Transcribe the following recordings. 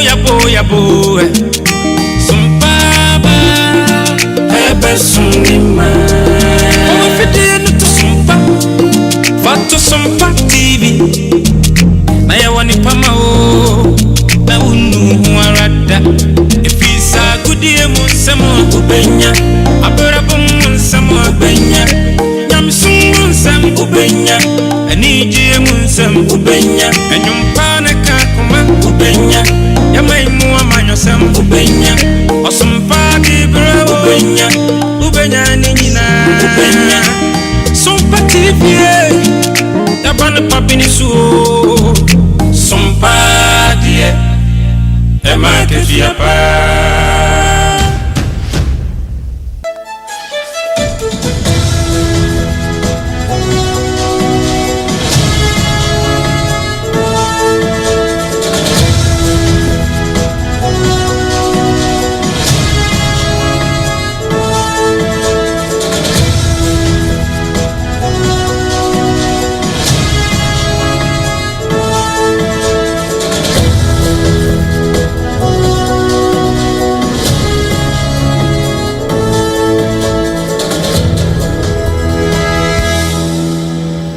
Yabo yabo Sumpa ba Ebe sumima Owafidie no to sumpa Fato sumpa TV Na yɛwɔ nipa ma o Na wonu ho ara da Ɛfiri saa agodie mu nsɛm a wobɛnya Abrabɔ mu nsɛm a wobɛnya Nyamesom mu nsɛm wobɛnya Anigyeɛ mu nsɛm wobɛnya Ɛnwom pa ne ka koma wobɛnya Yɛman mu amanyɔsɛm wobɛnya Ɔsom pa de berɛ wobɛnya Wobɛnya ne nyinaa wobɛnya Sompa TV yɛba no pa bi ne so o Sompa deɛ ɛma akatua paa.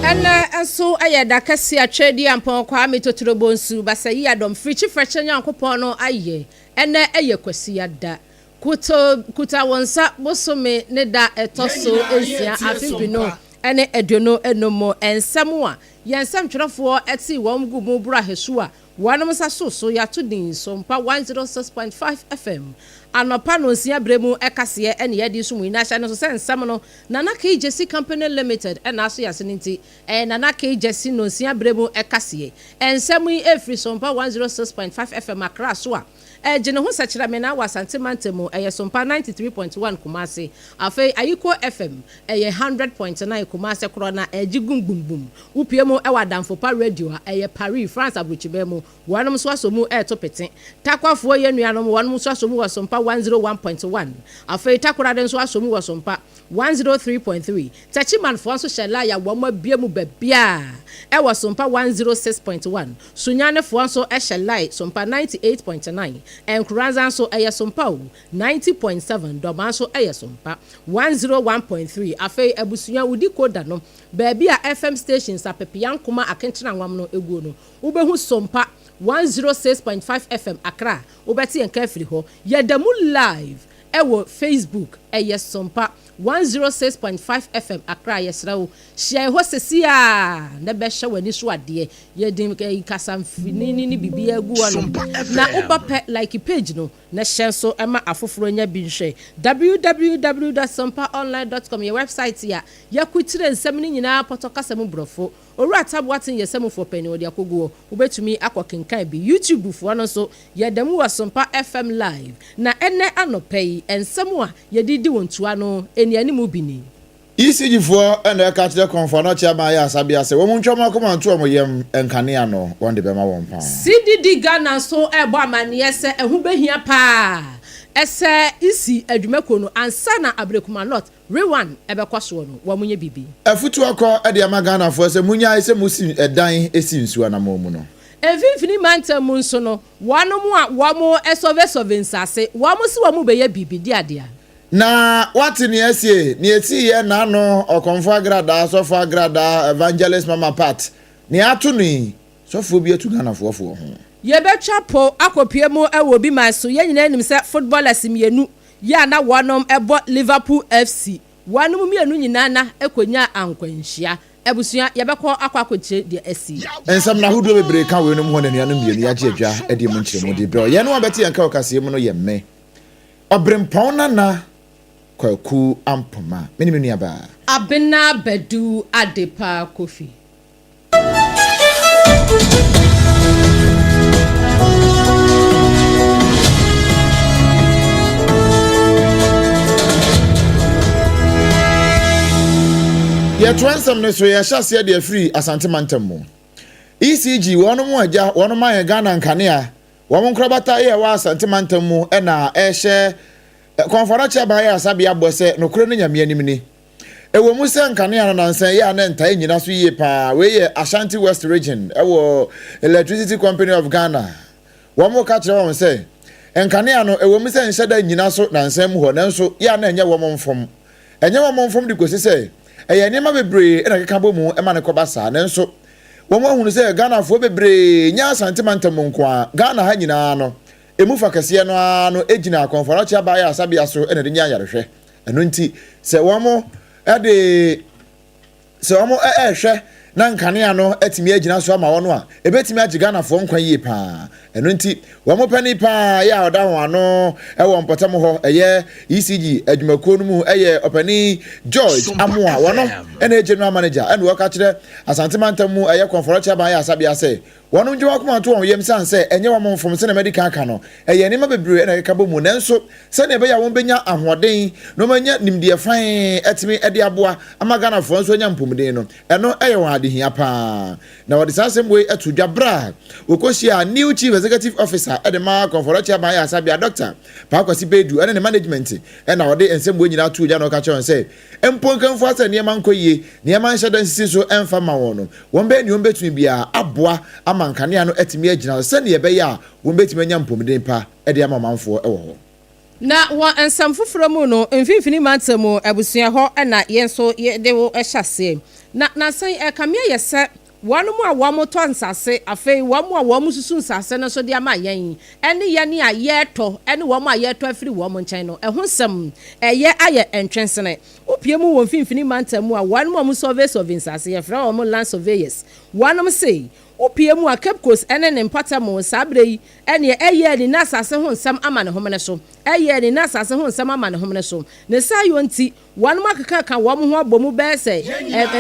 Ɛnnɛ nso yɛ da kɛse a Tweaduampɔn Kwame Totorobonsu Basayi Adom Firikyi Frɛkyɛ Nyankopɔn no ayɛ. Ɛnnɛ yɛ Kwasiada. Kuto kuta wo nsa bosome ne da ɛtɔ so nsia afe mpenu ne 25 mu nsɛm a yɛn nsɛmtwerɛfoɔ tee wɔn gu mu boro ahesu a wɔnom nsa so so yɛato din Sompa 106.5 FM anɔpa nonsia berɛ mu kaseɛ ne yɛde resom yi na hyɛ no nso sɛ nsɛm no Nana Kay Gyasi Company Limited na aso yɛn ase no nti ɛyɛ Nana Kay Gyasi nonsia berɛ mu kaseɛ. Nsɛm yi ɛfiri Sompa 106.5 FM Accra so a Ɛgye ne ho sɛkyerɛmena wɔ Asante mantam mu, ɛyɛ Sompa 93.1 Kumasi. Afei Ayiko FM, ɛyɛ 100.9 Kumasi korɔ na ɛgye gum gbum gbum. Wopue mu wɔ Adamfo Pa Radio a ɛyɛ Paris, France aburokyiman mu, wɔnom nso asɔ mu reto pete. Takwafoɔ yɛn nuanom, wɔnom nso asɔ mu wɔ Sompa 101.1. Afei Takoradi nso asɔ mu wɔ Sompa 103.3. Techimanfoɔ nso hyɛ line a wɔn abue mu baabiara wɔ Sompa 106.1. Sunyanefoɔ nso hyɛ line Sompa 98.9. Nkoranza nso ɛyɛ Sompa o, 90.7. Dɔmaa nso yɛ Sompa 101.3. Afei abusua wo decoder no baabi a FM stations Apepea Nkoma Akenkyenanwam no guo no wobɛhu Sompa 106.5 FM Accra wobɛte yɛn nka afiri hɔ. Yɛda mu live wɔ Facebook ɛyɛ Sompa 106.5 FM Accra yɛsrɛ wo hyia yɛ hɔ sɛsi a na bɛhyɛ w'ani so adeɛ yɛde kasamfini ne biribiara gu hɔ nom na woba pɛ like page no na hyɛ nso ma afoforɔ nya bi nhwɛ www dot sompaonline dot com yɛ website a yɛakutire nsɛm no nyinaa pɔtɔ kasa mu brɔfo Owura Taboaten yɛ samufoɔ panin, ɔde akɔgu hɔ. Wobɛtumi akɔ kenkan bi. YouTube foɔ no nso, yɛda mu wɔ Sompa FM Live. Na ɛnnɛ anɔpa yi, nsɛm a yɛde redi wo ntoa no, nnianimu bi ni. ECG foɔ na ɛka kyerɛ Kɔmfo Anɔkye Aban Ayaresabea sɛ wɔn ntwa wɔn akoma nto wɔn yam, nkanea no wɔn de bɛma wɔn paa. CDD Ghana nso rebɔ amanneɛ sɛ ɛho bɛhia paa sɛ isi adwumakuo no ansa na Ablekuma North Rewan ɛbɛkɔ soɔ no wɔn nyɛ biribi. Afutuo kɔ de ama Ghanafoɔ sɛ monyae sɛ mosi dan si nsuo anamɔn mu no. Mfimfini mantam mu nso no wɔnom a wɔn sɔvesɔve nsase wɔn se wɔn bɛyɛ biribi de adeɛ a. Na woate nea asie, nea esiiɛ nnaano, Ɔkɔmfo Agradaa, Sɔfo Agradaa, Evangelist Mama Pat, nea ato no yi, sɔfoɔ bi atu Ghanafoɔ fo wɔ ho. Yɛbɛtwa po akɔpue mu wɔ obi man so. Yɛn nyinaa nim sɛ footballers mmienu yi a na wɔnom bɔ Liverpool FC, wɔnom mmienu nyinaa na kɔnyaa ankwanhyia. Abusua, yɛbɛkɔ akɔ akɔkyire deɛ asi. Nsɛm no ahodoɔ bebree ka weinom ho na anuanom mmienu yi agye adwa de emu nkyerɛmu de brɛ wo. Yɛne wɔn bɛte yɛn nka wɔ kaseɛ mu no yɛ me, Ɔberempɔn Nana Kwaku Ampoma, me ne me nuabaa. Abena Badu Adepa Kofi. Yɛtoa nsɛm no so, yɛhyɛ aseɛ de afiri Asante mantam mu. ECG, wɔnom agya, wɔnom ayɛ Ghana nkanea, wɔn nkorabata yɛ ɛwɔ Asante mantam mu na ɛhyɛ Kɔnfɔdɔkye aban ayaresabea bɔ sɛ nokorɛ no Nyame anim ni. Ɛwɔ mu sɛ nkanea no nansa yi a na ɛntaa nnyina so yie paa, wei yɛ Ashanti West Region wɔ Electricity Company of Ghana. Wɔka kyerɛ wɔn sɛ, nkanea no, ɛwom sɛ ɛnhyɛ da nnyina so nnansa mu hɔ, nanso yɛ a na ɛnyɛ wɔn mfom. Ɛnyɛ wɔn mfom de kosi sɛ ɛyɛ nneɛma bebree na ɛkeka bɔ mu ma no kɔba saa. Nanso wɔahunu sɛ Ghanafoɔ bebree, nyɛ Asante mantam mu nko ara, Ghana ha nyinaa no, emu fa kɛseɛ no ara no gyina Kɔmfoanɔkye Aba Ayaresabea so na ɛde nya ayarehwɛ. Ɛno nti, sɛ wɔde. Sɛ wɔn rehwɛ na nkanea no atumi agyina so ama wɔn a, ɛbɛtumi agye Ghanafoɔ nkwa yie pa ara. Ɛno nti, wɔn panin pa ara yɛ a ɔda wɔn ano wɔ mpɔtam hɔ, ɛyɛ ECG adwumakuo no mu yɛ ɔpanin George Amoah, wɔno na ɛyɛ General Manager, ɛna ɔka kyerɛ Asante Mantam mu ɛyɛ Kɔmfɔrɔkye Aban Ayaresabea sɛ wɔn ngye wɔn akoma nto wɔn yam sane sɛ ɛnyɛ wɔn mfom sɛdeɛ madi kan aka no, ɛyɛ nneɛma bebree na ɛkeka bɔ mu nanso sɛdeɛ ɛbɛyɛ a wɔbɛnya ahoɔden na wɔanya nimdeɛ fann atumi de aboa ama Ghanafoɔ nso anya mpomuden no, ɛno yɛ wɔn adehia pa ara. Na wɔde saa asɛm wei to dwa berɛ a wɔkɔhyiaa New Chief Executive Officer de ma Kɔmfɔrɔkye Aban Ayaresabea Dɔkta Paa Kwasi Baidu ne ne management na wɔde nsɛm wei nyinaa too dwa na wɔka kyerɛɛ wɔn sɛ mpo nkamfua sɛ nneɛma nkɔ yie, nneɛma nhyɛ da nsisi so mfa mma wɔn no, wɔbɛyɛ nea wɔbɛtumi biara aboa ama nkanea no atumi agyina so sɛdeɛ ɛbɛyɛ a wɔbɛtumi anya mpomuden pa de ama ɔmanfoɔ wɔ hɔ. Na wɔ nsɛm foforɔ mu no, Mfimfini Mantam mu abusua hɔ na yɛn nso yɛde wo hyɛ aseɛ. Na nansa yi ɛrekame ayɛ sɛ wɔnom a wɔtɔ nsase, afei wɔn a wɔsusu nsase no nso de ama yɛn, ne yɛn a yɛretɔ ne wɔn a yɛretɔ afiri wɔn nkyɛn no, ɛho nsɛm ɛyɛ ayɛ ntwensene. Wopue mu wɔ Mfimfini Mantam mu a, wɔnom a wɔsɔvesɔve nsase, yɛfrɛ wɔn land surveyors, wɔnom se, wopue mu a, Cape Coast ne ne mpɔtam saa berɛ yi, ɛneɛ ɛyɛ ani na asase ho nsɛm ama ne homene so, ɛyɛ ani na asase ho nsɛm ama ne homene so. Ne saa yɔ nti, wɔnom akekaka wɔn ho abɔ mu bɛyɛ sɛ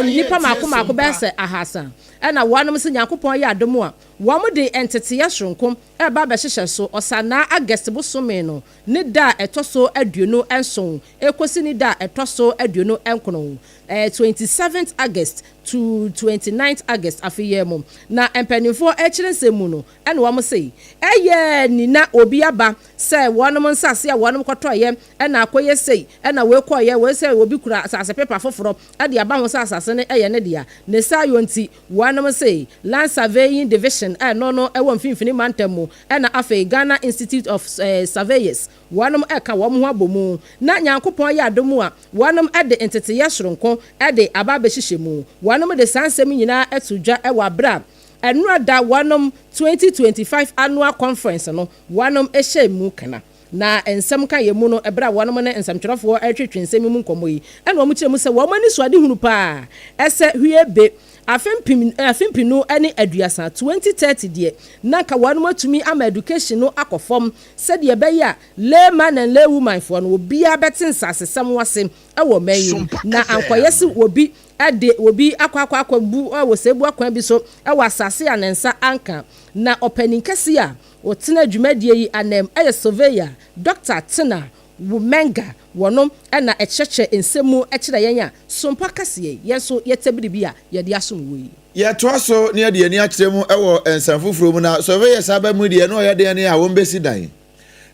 nnipa mmaako mmaako bɛyɛ sɛ ahaasa, ɛna wɔnom se Nyankopɔn yɛ adom a, wɔn de nteteeɛ soronko reba abɛhyehyɛ so Ɔsanaa, August, bosome no ne da a ɛtɔ so 27 rekɔsi ne da a ɛtɔ so 29, 27th August to 29th August, afe yi ara mu. Na mpanimfoɔ rekyerɛ nsɛm mu no, ɛna wɔn se, ɛyɛ ni na obi aba sɛ wɔnom nsase a wɔnom kɔtɔeɛ na akɔyɛ sei, ɛna wei kɔeɛ, wei sɛ obi kura asase pepa foforɔ de aba ho sɛ asase no yɛ ne dea. Ne saa yɔ nti, wɔnom se, Land Surveying Division a ɛno no wɔ Mfimfini Mantam mu, ɛna afei Ghana Institute of Surveyors, wɔnom reka wɔn ho abɔ mu, na Nyankopɔn yɛ adom a, wɔnom de nteteyɛ soronko de aba abɛhyehyɛ mu. Wɔnom de saa nsɛm yi nyinaa to dwa wɔ aberɛ a ɛnora da wɔnom 2025 Annual Conference no wɔnom hyɛɛ mu kena. Na nsɛm ka yɛ mu no, ɛberɛ a wɔnom ne nsɛmtwerɛfoɔ retwetwe nsɛm yi mu nkɔmmɔ yi, ɛna wɔn kyerɛ mu sɛ wɔn anisoadehunu paa sɛ hwie be afe mpem afe mpenu ne aduasa, 2030, deɛ, na anka wɔnom atumi ama education no akɔ fam sɛdeɛ ɛbɛyɛ a layman and laywoman foɔ no obiara bɛte nsasesɛm ase wɔ ɔman yi mu, na ankɔyɛ se obi de obi akɔ akɔ akɔbu wɔ sɛbu akwan bi so wɔ asase a ne nsa anka. Na ɔpanin kɛseɛ a ɔtena dwumadie yi anam yɛ Surveyor Dɔkta Tena Wumenga, wɔno na ɛkyerɛkyerɛ nsɛm mu kyerɛ yɛn a sompa kɛseɛ yi yɛn nso yɛtɛ biribi a yɛde asom wo yi. Yɛtoa so na yɛde yɛn ani akyerɛ mu wɔ nsɛm foforɔ mu na Surveyors aba mu deɛ na ɔyɛ den ne a wɔbɛsi dan.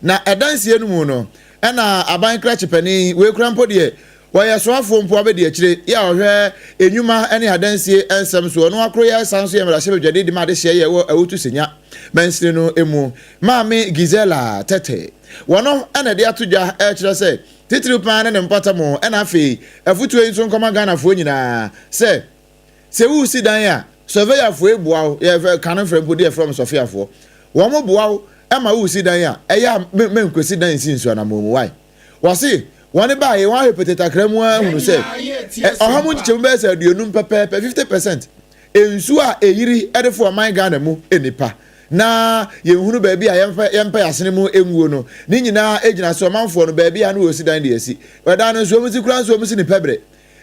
Na ɛdansie no mu no ɛna aban krakye panin, wei koraa mpo deɛ wɔyɛ soafoɔ mpo abɛdi akyire, yɛ a ɔhwɛ nnwuma ne adansie nsɛm so, ɔno akoro yɛ san nso yɛ mmarahyɛbadwani de ma adehyeɛ yɛ wɔ Awutu Senya mansini no mu, Maame Gisela Tete. Wɔno na ɛde ato dwa ɛrekyerɛ sɛ titiriw paa ne ne mpɔtam ɛna afei afutuo yi nso nkɔma Ghanafoɔ nyinaa sɛ sɛ woresi dan a sɔveyafoɔ yi boa wo, yɛfɛ kane frɛ mpo deɛ frɛ wɔn sɔfeafoɔ, wɔn boa wo ma woresi dan a ɛyɛ a menkwasi dan nsi nsu anammɔn mu why? Wɔse wɔn baeɛ wɔn ahwɛ pete takra mu ara hunu sɛ ɔha mu nkyekyɛmu bɛyɛ sɛ 50 pɛpɛɛpɛ, 50%, nsuo a ɛyiri de fo ɔman Ghana mu nnipa na yɛnhunu baabi a yɛmfa yɛmpɛ yɛasene mu nguo no, ne nyinaa gyina sɛ ɔmanfoɔ no baabi a na wɔresi dan de asi. Ɛdan no nso wɔn si koraa nso wɔn si ne pɛbrɛ.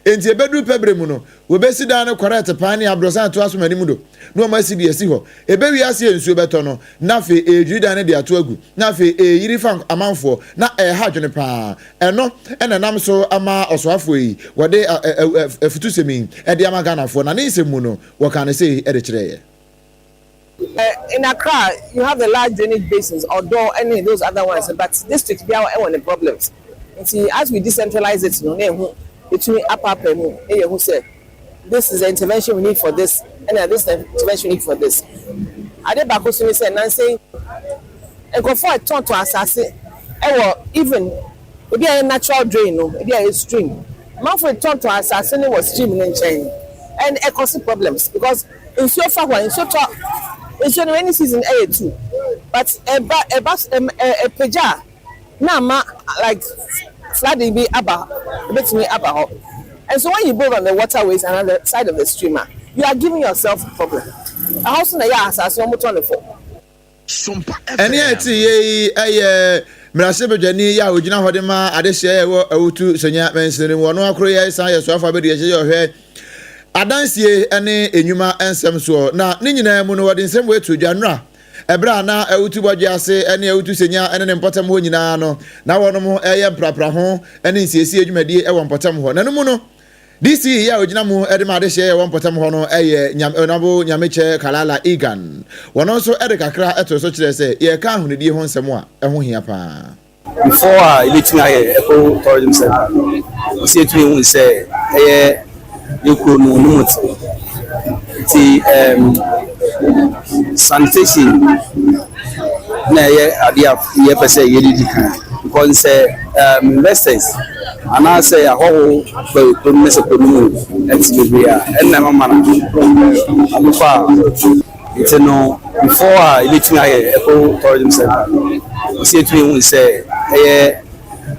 Enti ɛbɛduru pɛbrɛ mu no, wɔbɛsi dan no kɔrɛɛte paa ne aborɔsan a ɛtoa so ma anim do, na wɔn asi de asi hɔ. Ɛbɛwie aseɛ nsuo bɛtɔ no, na afei ɛredwiri dan no de ato agu, na afei ɛreyiri fa amanfoɔ, na ɛreha adwene paa. Ɛno na ɛnam so ama ɔsoafoɔ yi wɔde afutusɛm yi de ama Ghanafoɔ, na ne nsɛm mu no, wɔkaa no sei de kyerɛeɛ. In Accra, you have the large drainage basins, Odaw ne those other ones, but district biara wɔ ne problems. Nti as we decentralize it no, na yɛhu, yɛtumi apaapae mu na yɛhu sɛ this is the intervention we need for this, ɛna this is the intervention we need for this. Ade baako nso ne sɛ, nnansa yi, Nkurɔfoɔ ɛtɔntɔn asase ɛwɔ even ebi a yɛ natural drain no, ebi a yɛ stream. Amanfoɔ ɛtɔntɔn asase no wɔ stream no nkyɛn and ɛkɔsi problems because nsuo fa hɔ a, nsuo tɔ, nsuo no rainy season ɛyɛ too, but ɛba ɛba ɛm ɛ ɛpagya a na ama like flooding bi aba, ebetumi aba hɔ. And so when you build on the waterways and on the side of the stream ah, you are giving yourself problem. Ɛhɔ so na ɛyɛ asase wɔn tɔ ne fo. Ɛnne a ɛte yie yi yɛ mmarahyɛbadwani yi a ɔgyina hɔ de ma adehyeɛ a ɛwɔ Awutu Senya mansini no mu. Ɔno akoro yɛ san yɛ soafo abadiakyire yɛ ɔhwɛ adansie ne nnwuma nsɛm soɔ. Na ne nyinaa mu no wɔde nsɛm wei to dwa nnora ɛberɛ a na Awutu Bɔdwe ase ne Awutu Senya ne ne mpɔtam hɔ nyinaa no na wɔnom ɛyɛ mprapraho ne nsiesie dwumadie wɔ mpɔtam hɔ. Na no mu no DC yi a ogyina mu de ma adehyeɛ a ɛwɔ mpɔtam hɔ no yɛ Nyame Honourable Nyamekyɛ Kalala Egan. Wɔno nso de kakra too so kyerɛɛ sɛ yɛreka ahonidie ho nsɛm a, ɛho hia pa ara. Before a yɛbɛtumi ayɛ Eco Tourism Center no, ɛwɔ sɛ yɛtumi hu sɛ ɛyɛ yɛ kuro no ne mu te. Nti um, sanitation na ɛyɛ adeɛ a yɛpɛ sɛ yɛde di kan because sɛ um, investors anaasɛ ahɔho ba kurom ne sɛ kurom no mu ɛte bebree a ɛnna ɛma no ɔmofa a nti no before a yɛbɛtumi ayɛ eco tourism center no ɔsɛ yɛtumi hu sɛ ɛyɛ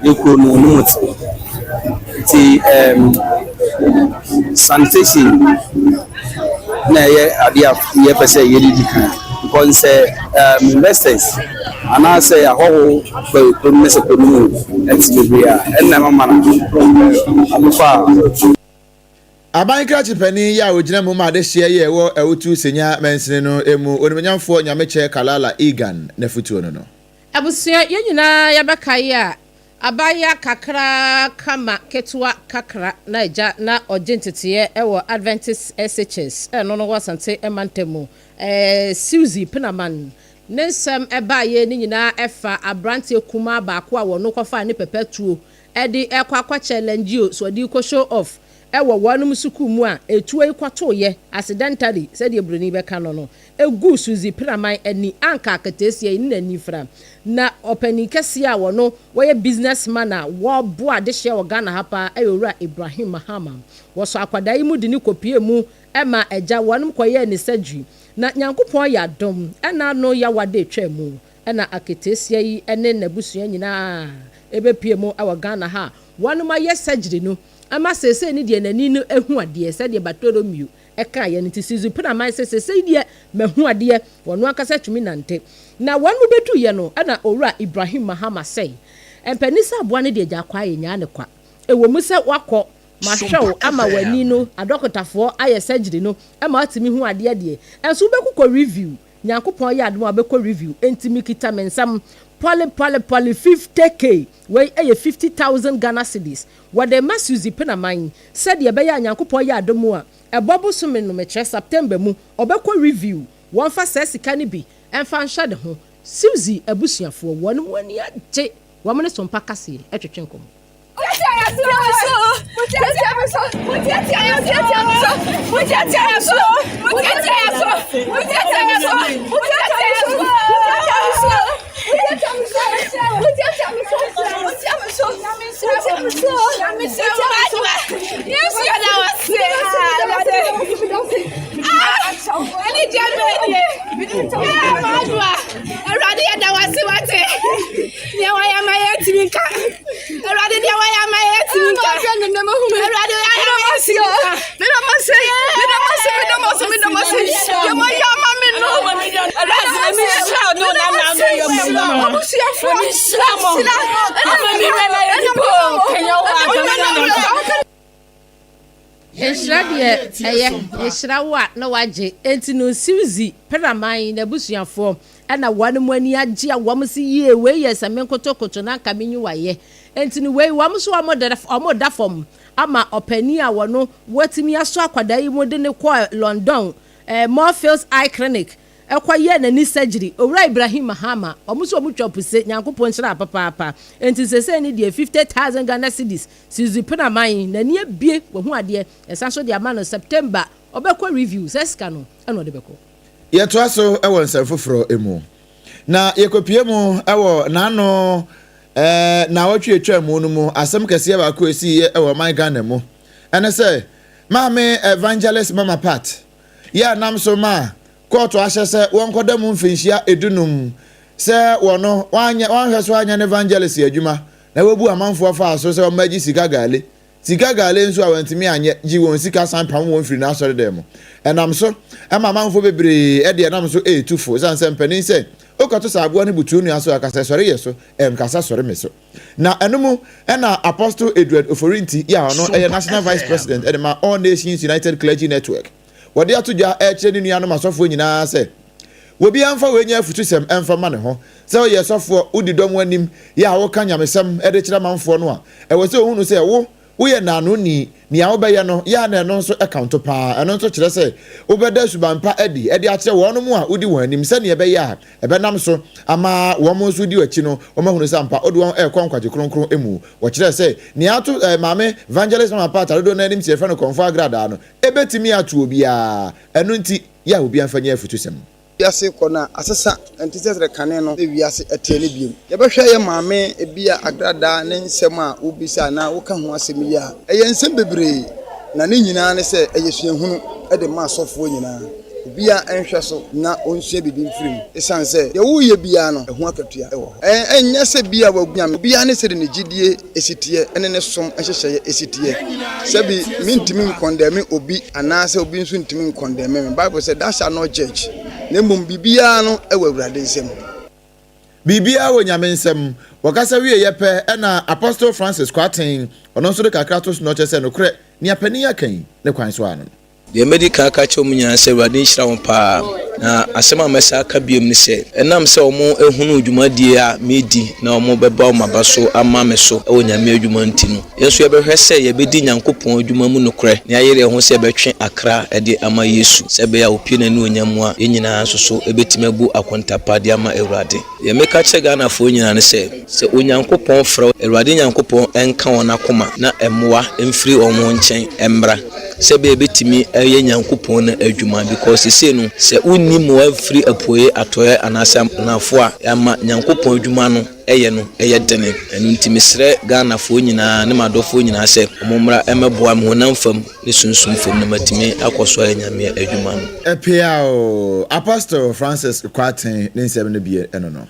yɛ kuro no ne mu te. Nti um, sanitation na ɛyɛ adeɛ a yɛpɛ sɛ yɛde di kan because sɛ um, investors anaasɛ ahɔho ba kurom ne sɛ kurom no mu ɛte bebree a ɛnna ɛma no ɔmofa a. Aban krakye panin yi a ɔgyina mu ma adehyeɛ yi a ɛwɔ Awutu Senya mansini no mu, Onimuonyamfoɔ Nyamekyɛ Kalala Egan n'afutuo no no. Abusua, yɛn nyinaa yɛbɛkae a, abaayewa kakra kama ketewa kakra na agya na ɔgye nteteeɛ wɔ Adventist SHS ɛno no wɔ Asante mantam mu, Suzy Pinaman ne nsɛm baeɛ no nyinaa ɛfa abranteɛ kumaa baako a wɔno kɔfaa ne pɛpɛ tuo de rekɔ akɔ challenge o, so ɔde rekɔ show off wɔ wɔnom sukuu mu a etuo yi kɔtoeɛ accidentally sɛdeɛ buroni bɛka no no guu Suzy Piraman ani anka aketeesia yi ne n'ani fra. Na ɔpanin kɛseɛ a wɔno wɔyɛ business man a wɔboa adehyeɛ wɔ Ghana ha paa yɛ Owura Ibrahim Mahama. Wɔsɔ akwadaa yi mu de no kɔpuee mu ma agya wɔnom kɔyɛɛ ne surgery na Nyankopɔn yɛ adom ɛna ano yawa da ɛtwaa mu na aketeesia yi ne n'abusua nyinaa bɛpue mu wɔ Ghana ha a wɔnom ayɛ surgery no ama seesei no deɛ n'ani no ahu adeɛ sɛdeɛ Bartolomeo kaeɛ no nti Suzy Pinaman sɛ seesei deɛ mahu adeɛ, wɔno ankasa tumi nante. Na wɔn mo bɛduiɛ no na Owura Ibrahim Mahama sɛe mpanin sɛ aboa no deɛ gyaa kwa yɛnyaa no kwa. Ɛwɔ mu sɛ woakɔ mahwɛ wo ama w'ani no adɔkotafoɔ ayɛ surgery no ma woatumi hu adeɛ deɛ, nso wobɛkokɔ review Nyankopɔn yɛ adom a wobɛkɔ review enti mekita me nsam pɔle pɔle pɔle 50k wei yɛ 50,000 Ghana cedis wɔde rema Suzy Penaman sɛdeɛ ɛbɛyɛ a Nyankopɔn yɛ adom a ɛbɔ bosome no mekyerɛ September mu ɔbɛkɔ review wɔmfa saa sika no bi mfa nhwɛ ne ho Suzy abusuafoɔ wɔn mu ani agye wɔn ne Sompa kaseɛ twetwe nkɔmmɔ. Awurade yɛda wo ase wate nea wayɛ ama yɛ atumi nka Awurade deɛ wayɛ ama yɛ atumi nka Awurade wayɛ ama yɛ atumi nka meda mo ase meda mo ase meda mo ase meda mo ase deɛ wayɛ ama me no Awurade na mehyira no na na no yɛ mo abusuafoɔ mehyira mo ama me wɛ na yɛ nipa kɛnyɛ wɔ agamena. Nhyira deɛ ɛyɛ, yɛhyira wo a na wagye. Enti no Suzy Peraman n'abusuafoɔ na wɔn mo ani agye a wɔn se yie wei yɛ sɛ me nkotokoto na anka menyi wo ayɛ. Enti no wei wɔn nso wɔn da wɔn da fam ama ɔpanin a wɔno watumi asɔ akwadaa yi mu de no kɔɔ London eh, Moorfields Eye Clinic kɔ yɛɛ n'ani surgery. Owura Ibrahim Mahama wɔn nso wɔn twa puse Nyankopɔn nhyira papaapa. Enti sesei no deɛ 50,000 Ghana cedis Suzy Penaman n'ani abue wahu adeɛ yɛsan so de ama no September ɔbɛkɔ review saa sika no ɛna ɔde bɛkɔ. Yɛtoa so wɔ nsɛm foforɔ mu. Na yɛkɔpie mu wɔ n'ano ɛɛ naawɔtwe atwa mu no mu asɛm kɛseɛ baako a ɛsiiɛ wɔ ɔman Ghana mu ɛne sɛ Maame Evangelist Mama Pat yɛ a nam so ma kɔɔto ahyɛ sɛ wɔnkɔda mu mfinhyia edunum sɛ wɔno wanyɛ wanhwɛ so anyɛ ne evangelist adwuma na wabu amanfoɔ faa so sɛ wɔmmɛgye sika gaale Sika gale nso a wantumi anyɛ gye wɔn sika san pam wɔn firi n'asɔredan mu. Ɛnam so ma amanfoɔ bebree de ɛnam so retu fo ɛsiane sɛ mpanin sɛ wokɔto sɛ aboa no butuo nnua so a ka sɛ sɔre yɛ so, ɛnkasa sɔre me so. Na ɛno mu na Apostle Edward Ofori-Nti yi a ɔno yɛ National Vice President de ma All Nations United Clergy Network wɔde ato dwa rekyerɛ ne nuanom asɔfoɔ nyinaa sɛ obiara mfa wei nyɛ afutusɛm mfa mma ne ho. Sɛ woyɛ sɔfoɔ, wodi dɔm anim, yɛ a woka nyamesɛm de kyerɛ amanfoɔ no a, ɛwɔ sɛ wohunu sɛ wo, woyɛ nnaanoni. Nea wobɛyɛ no, yɛ a na ɛno nso kaonto pa ara. Ɛno nso kyerɛ sɛ wobɛda suban pa adi de akyerɛ wɔnom a wodi wɔn anim sɛnea ɛbɛyɛ a ɛbɛnam so ama wɔn nso di w'akyi no, wɔahunu sɛ ampa wode wɔn rekɔ nkwagye kronkron mu. Wɔkyerɛɛ sɛ nea ato Maame Vangelist Mama Pat a dodoɔ no ara nim sɛ yɛfrɛ no Kɔmfoɔ Agradaa no, ɛbɛtumi ato obiara. Ɛno nti, yɛ a obiara mfa nyɛ afutusɛm. Wiase kɔ no a, asesa, ɛnte sɛ sɛdeɛ kane no na wiase teɛ no bio. Yɛbɛhwɛ yɛn maame ebia agradaa ne nsɛm a wobisa anaa woka ho asɛm yi a, ɛyɛ nsɛm bebree, na ne nyinaa ne sɛ ɛyɛ suahunu de ma asɔfoɔ nyinaa. Obiara nhwɛ so na ɔnsua biribi mfiri mu, ɛsiane sɛ deɛ woreyɛ biara no, ɛho akatua wɔ hɔ. Ɛnyɛ sɛ bi a wagu Nyame, obiara ne sɛdeɛ ne gyidie si teɛ ne ne som nhyehyɛeɛ si teɛ. Sɛbi mentumi nkɔndɛme obi anaasɛ obi nso ntumi nkɔndɛme me. Bible sɛ, Thou shalt not judge, na mmom biribiara no wɔ Awurade nsam. Biribiara wɔ Nyame nsam. Wɔkasa wieeɛ pɛ ɛna Apostle Francis Kwarteng, ɔno nso de kakra to so na ɔkyerɛ sɛ nokorɛ, nea panin yi aka yi, ne kwan so ara no no. Deɛ mɛdi kan aka akyerɛ wɔn nyinaa ne sɛ Awurade nhyira wɔn paa. Na asɛm a mɛsan aka bio ne sɛ, ɛnam sɛ wɔahunu dwumadie a meredi na wɔbɛba wɔn aba so ama me so wɔ Nyame adwuma nti no, yɛn nso yɛbɛhwɛ sɛ yɛbɛdi Nyankopɔn adwuma mu nokorɛ na yɛayere yɛn ho sɛ yɛbɛtwe akra de ama Yesu, sɛ ɛbɛyɛ a ɔpue n'anuonyam mu a, yɛn nyinaa nso so bɛtumi abu akonta pa de ama Awurade. Deɛ meka kyerɛ Ghanafoɔ nyinaa ne sɛ, sɛ Onyankopɔn frɛ wo, Awurade Nyankopɔn nka wɔn akoma na mmoa mfiri wɔn nkyɛn mmra sɛ ɛbɛyɛ yɛbɛtumi ayɛ Nyankopɔn no adwuma because sesei no sɛ wonni mmoa mfiri apueɛ, atɔeɛ anaasɛ anafoɔ a, ama Nyankopɔn adwuma no yɛ no yɛ dene. Ɛno nti mesrɛ Ghanafoɔ nyinaa ne m'adɔfoɔ nyinaa sɛ wɔn mmra mmɛboa me honam fam ne sunsum fam na matumi akɔ so ayɛ Nyame adwuma no. Peaw! Apostle Francis Kwarteng ne nsɛm no bi no no.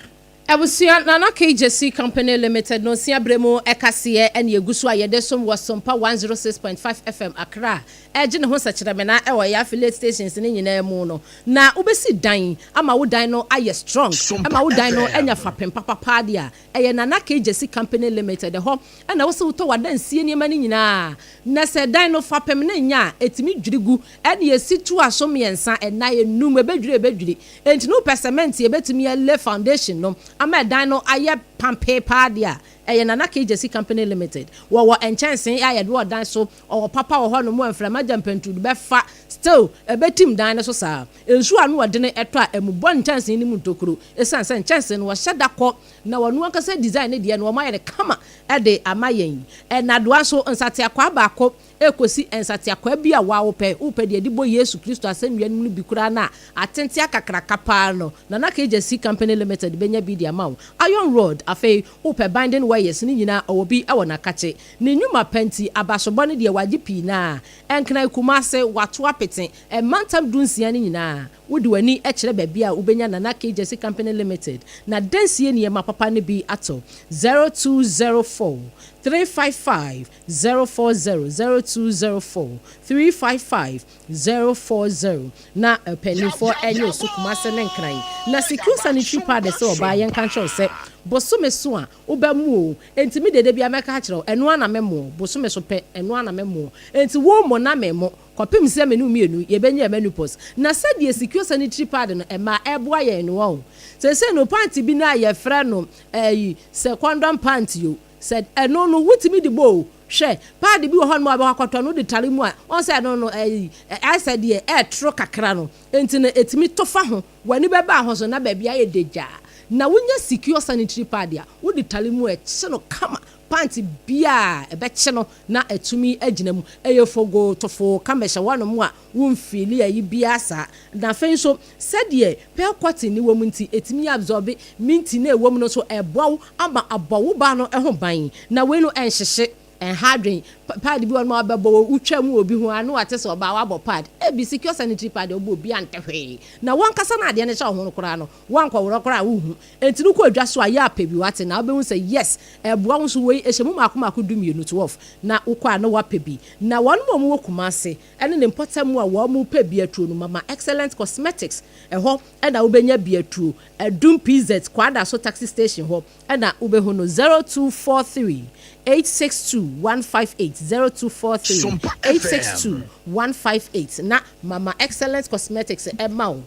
Abusua, Nana Kay Gyasi Company Limited no nsia berɛ mu kaseɛ ɛne ɛgu so a yɛde som wɔ Sompa 106.5 FM Accra a ɛregye ne ho sɛkyerɛmena wɔ yɛn affiliate stations no nyinaa mu no. Na wobɛsi dan ama wo dan no ayɛ strong ma wo dan no anya fapem papa paa deɛ a, Ɛyɛ Nana K. Gyasi Company Limited, ɛhɔ na ɛwɔ sɛ wotɔ w'adansie nneɛma no nyinaa. Na sɛ dan no fapem no nnyɛ a, ɛtumi dwiri gu. Ɛnna ɛsi toa so mmiɛnsa, nnan, nnum, ɛbɛdwiri a ɛbɛdwiri. Enti no wopɛ cement a ɛbɛtumi alay foundation no ama ɛdan no ayɛ pampee paa deɛ a, ɛyɛ Nana K. Gyasi Company Limited. Wɔwɔ nkyɛnsee a yɛde wɔ dan so, ɔwɔ papa wɔ hɔnom a mframa gyampantrudu bɛfa, still ɛbɛtim dan no so saa. Nsu a ano yɛ den tɔ a, ɛmmobɔ nkyɛnsee no mu ntokuro. Esiane sɛ nkyɛnsee no wɔhyɛ da kɔ na wɔn ankasa design ne deɛ no wɔayɛ no kama de ama yɛn. Nnadewa nso, nsateakwaa baako rekɔsi nsateakwaa bi a wo ara wopɛ. Wopɛ deɛ yɛde bɔ Yesu Kristo asɛnnua no mu no bi koraa no a, atenten akakraka pa ara no, Nana Kegyasi Company Limited bɛnya bi de ama wo. Iron rod, afei wopɛ binding wires no nyinaa ɔwɔ bi wɔ n'akakye. Ne nnwuma pa nti, abasobɔ no deɛ wagye pii no ara. Nkran, Kumase, wato apete. Mmantam dunsia no nyinaa, wode w'ani kyerɛ baabi a wobɛnya Nana K. Gyasi Company Limited n'adansie nneɛma papa no bi atɔ. 0204 355 040, 0204 355 040 Na mpaninfoɔ nyɛ osu Kumase ne Nkran. Na Secure Sanitary Pad sɛ ɔbaa yɛnka nkyerɛ wo sɛ bosome so a wobɛmo o, enti me deɛ da biara mɛka akyerɛ wo, ɛno ara na mɛmo, bosome so pɛ, ɛno ara na mɛmo. Enti wo mo na memo. Kɔpem sɛ me ne wo mmienu yɛbɛnya menopause. Na sɛdeɛ secure sanitary pad no ɛmaa ɛboa yɛn no wahu. Seesei no pant bi no a yɛfrɛ no ɛyi sɛ condom pant o, sɛ ɛno no wotumi de bɔ o. Hwɛ, pad bi wɔ hɔnom a wobɛkɔ akɔtɔ no wode tare mu a, wahu sɛ ɛno no ɛyi ayɛ sɛ deɛ ɛretoro kakra no, enti no ɛtumi to fa ho. W'ani bɛba ho so na baabi ayɛ dagyaa. Na wonya secure sanitary pad a, wode tare mu a, ɛkye no kama. Pant biara a ɛbɛkye no na atumi agyina mu. Ɛyɛ fogoo tofoo kama, ɛhyɛ w'anom a womfiili ayi biara saa. Na afei nso, sɛdeɛ pearl cotton no wɔ mu nti, ɛtumi absorbe minti no a ɛwɔ mu no nso, ɛboa wo ama abɔ wo ba no ho ban. Na wei no, ɛnhyehye, ɛnha adwene. Pad bi wɔ hɔ nom a wobɛbɔ wɔ, wotwa mu wɔ obi ho a, na wate sɛ ɔbaa woabɔ pad. Ebi secure sanitary pad deɛ wobɔ obiara nte hwee. Na wo ankasa no adeɛ no hyɛ wo ho no koraa no, woankɔworɔ koraa a wonhu. Enti no kɔ dwa so a yɛ a pɛ bi wate na wobɛhu sɛ yes ɛboa wo nso wei ɛhyɛ mu maako maako dumienu, 12, na wokɔ a na woapɛ bi. Na wɔnom a wɔwɔ Kumasi ɛne ne mpɔtam a wɔn pɛ bi atuo no mama Excellent Cosmetics ɛhɔ ɛna wobɛnya bi atuo. Adum PZ Kwadaso taxi station hɔ ɛna wobɛhu no 0243 862 158, 0243 862 158 na mama Excellent Cosmetics ɛma wo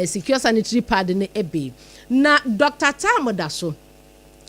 secure sanitary pad no bi. Na Doctor Tam da so.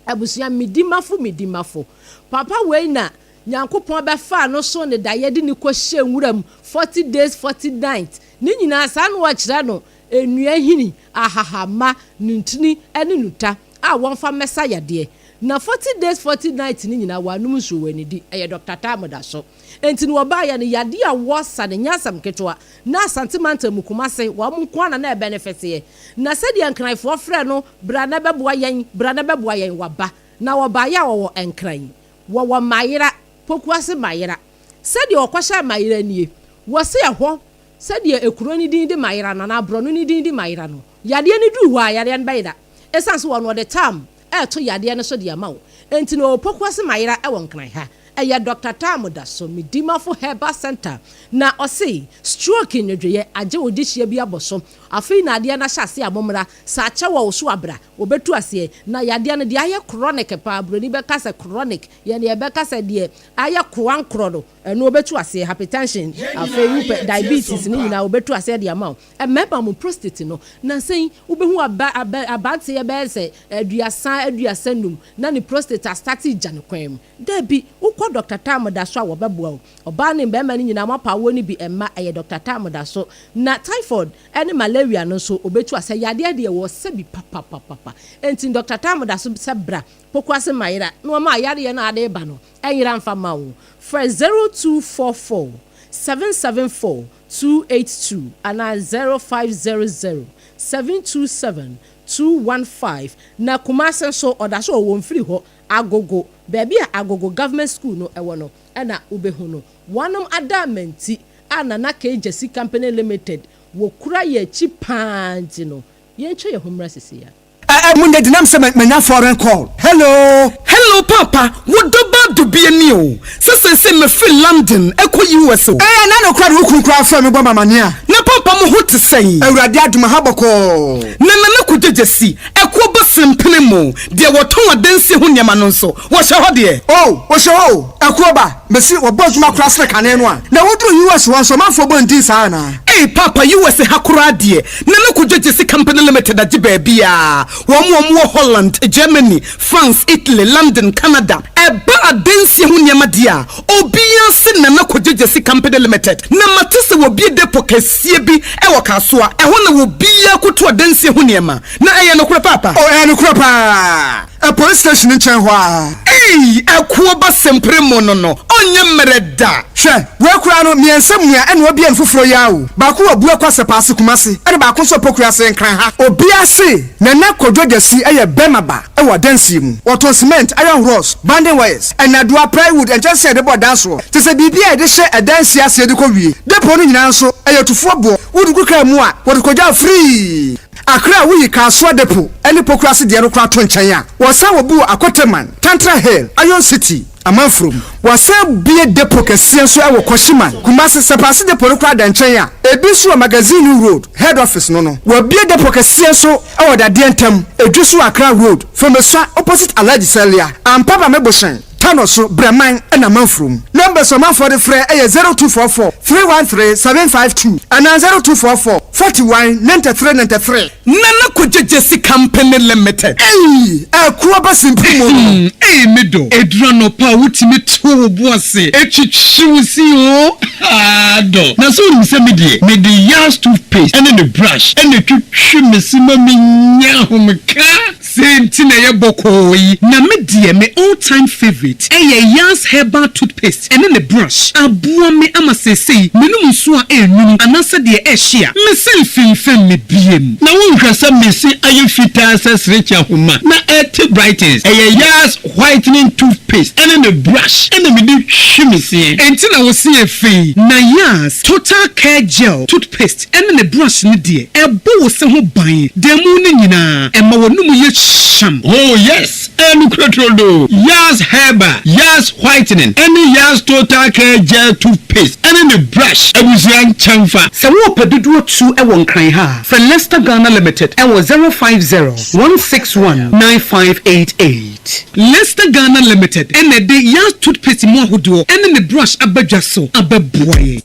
Abusua medimafo medimafo. Papa wei na Nyankopɔn bɛfaa no so ne daeɛ de no kɔhyɛɛ nwura mu 40 days 40 night. Ne nyinaa saa na wɔkyerɛ no nnua hini, ahahamma, nuntini ne nuta a wɔmfa mmɛsa yadeɛ. Na 40 days 40 night no nyinaa wɔanom nsuo wɔannidi. Ɛyɛ Doctor Tam da so. Enti no wɔbaeɛ no yadeɛ a wɔsa no nyɛ asɛm ketewa. Na Asante mantam mu Kumase wɔn nko ara na na ɛbɛnefɛteɛ. Na sɛdeɛ Nkranfoɔ frɛ no bra na bɛboa yɛn, bra na bɛboa yɛn, waba. Na wɔbaeɛ a wɔwɔ Nkran, wɔwɔ Mayera, Pokuase Mayera. Sɛdeɛ wɔkɔhyɛɛ Mayera nie, wɔse ɛhɔ, sɛdeɛ ekuro no din de Mayera no anaa borɔno no din de Mayera no, yadeɛ no duru hɔ a, yadeɛ no bɛyera. Ɛsiane sɛ wɔn wɔde tam reto yadeɛ no so de ama wo nti no, wɔwɔ Pokuase Mayera wɔ Nkran ha. Ɛyɛ Dɔkta Tam Daso, me Dimafo Herbal Centre, na ɔse stroke nnwodwoeɛ agye wo dehyeɛ bi abɔ so. Afei na adeɛ no ahyɛ aseɛ a mommra, sɛ akyɛ wɔ wo so a bra, wɔbɛtu aseɛ. Na yadeɛ no deɛ ayɛ chronic paa, buroni bɛka sɛ chronic, yɛn deɛ yɛbɛka sɛ deɛ ayɛ koankorɔ no, ɛno wɔbɛtu aseɛ, hypertension, afei wopɛ diabetes ne nyinaa wɔbɛtu aseɛ de ama wo. Mmarima mo prostate no, nansa yi wobɛhu aba, aba, abanteɛ bɛyɛ sɛ aduasa, 35 na ne prostate astate regya ne kwan mu. Dabi, wokɔ Dɔkta Tam da so a wɔbɛboa wo. Ɔbaa ne mmarima no nyinaa moapa awoɔ no bi mma ɛyɛ Dɔkta Tam da so. Na typhoid ne malaria no nso ɔbɛtu asɛ. Yadeɛ deɛ wɔsɛ bi papapapapa. Enti Dɔkta Tam da so sɛ bra Pokuase Mayera na wɔma ayareɛ no a ade reba no nyera mfa mma wo. Frɛ 0244 774 282 anaa 0500 727 215. Na Kumase nso ɔda so wɔ wɔmfiri hɔ. Agogo, baabi a Agogo Government School no wɔ no na wobɛhu no. Wɔnom adaamanti a Nana K. Gyasi Company Limited wɔ kura yɛn akyi paa nti no, yɛntwa yɛn ho mmra sesei ara. Eh eh monyɛ denam sɛ manya foreign call hello. Hello paapa wo dɔ ba dubie ni o sɛ seesei mafiri London ɛkɔ US o. Eh ɛna no koraa de wo kunu koraa frɛ me bɔ me amaneɛ a. Na paapa mo ho te sɛn. Awurade adom aha bɔkɔɔ. Na Nana Kwadwo Gyasi Ɛkoɔ ba sempene mu, deɛ wɔtɔn adansie ho nneɛma no nso, wɔhyɛ hɔ deɛ. Oh, wɔhyɛ hɔ o, ɛkoɔ ba, mese wɔbɔ adwuma koraa sene kane no a. Na woduru US hɔ nso, ɔmanfoɔ bɔ ndin saa anaa? Ei paapa US ha koraa deɛ, Nana Kojo Gyasi Company Limited agye baabiaa, wɔn a wɔwɔ Holland, Germany, France, Italy, London, Canada, ɛba adansie ho nneɛma deɛ a, obiaa se Nana Kojo Gyasi Company Limited, na mate sɛ wɔbue depot kɛseɛ bi wɔ Kasoa, ɛhɔ na obiaa kɔtu adansie ho nneɛma. Na ɛyɛ nokorɛ paapa? Oh, ɛyɛ nokorɛ paa. Ɛ police station no nkyɛn hɔ ara. Ei, ɛkoɔ ba sempere mo no no, ɔnyɛ mmerɛ da. Hwɛ, wei koraa no, mmiɛnsa mua ɛna wabue no foforɔ yi ara o. Baako wɔ Abuakwa Sɛpaase Kumasi, ɛna baako nso wɔ Pokuase Nkran ha. Obiara se Nana Kwadwo Gyasi yɛ bɛrima ba wɔ adansie mu. Wɔtɔn cement, iron rods, bonding wires, nnadewa, plywood, nkyɛnsee a yɛde bɔ dan soɔ, kyerɛ sɛ biribiara a yɛde hyɛ adansie aseɛ de kɔ wie. Depot no nyinaa nso, ɛyɛ tufoɔ boɔ. Wode gu kaa mu a, wɔde kɔgya free. Accra a woyi Kasoa Depot ne Pokuase deɛ no koraa to nkyɛn a, wɔsan wɔbu wɔ Akoteman, Tantra Hill, Iron City, Amanfurom. Wɔasan abue depot kɛseɛ nso wɔ Kwashiman, Kumasi. Sapase Depot no koraa da nkyɛn a, ebi nso wɔ Magazine Road, Head Office no no. Wɔabue depot kɛseɛ nso wɔ Dadeɛ Ntam, Edweso Accra Road, Fomesua opposite Alhaji Salia, Ampaba Mebohyɛn. Tanoso, Brɛman ɛna Manfurom. Numbers a ɔmanfoɔ de frɛ yɛ 0244 313 752 anaa 0244 41 93 93. Nana Kwadwo Gyasi Company Limited. Ei! Akuo ba simpri mu no. Ei me dɔ, ɛduru anɔpa a wotumi to wo bo ase twitwi wo se oo haa dɔ. Na sɛ wonim sɛ me deɛ mede Yars toothpaste ne ne brush na ɛtwitwi me se ma menya ahomeka. Sei nti na ɛyɛ bɔkɔɔ yi. Na me deɛ me all time favourite ɛyɛ Yars herbal toothpaste ɛne ne brush. Aboa me ama seesei menom nsuo a ɛnwunu anaasɛ deɛ ɛhye a, me se mfimfam me biem. Na wonhwɛ sɛ me se ayɛ fitaa sɛ serekye ahoma na ɛte brightens. Ɛyɛ Yars whitening toothpaste ɛne ne brush ɛna mede hwi me seɛ. Enti na wo se yɛ fɛ yi. Na Yars total care gel toothpaste ɛne ne brush no deɛ, ɛbɔ wo se ho ban da mu no nyinaa, ɛma w'anomu yɛ hyam. Oh yes, ɛyɛ nokorɛ turodoo! Yaz Herbal, Yaz Whitening ɛne Yaz Total Care Gel Toothpaste ɛne ne brush abusua nkyɛnfa. Sɛ worepɛ dodoɔ tu wɔ Nkran ha a, frɛ Lester Ghana Limited wɔ 050 161 9588. Lester Ghana Limited na ɛde Yaz Toothpaste mu ahodoɔ ne ne brush aba dwa so abɛboa yɛn.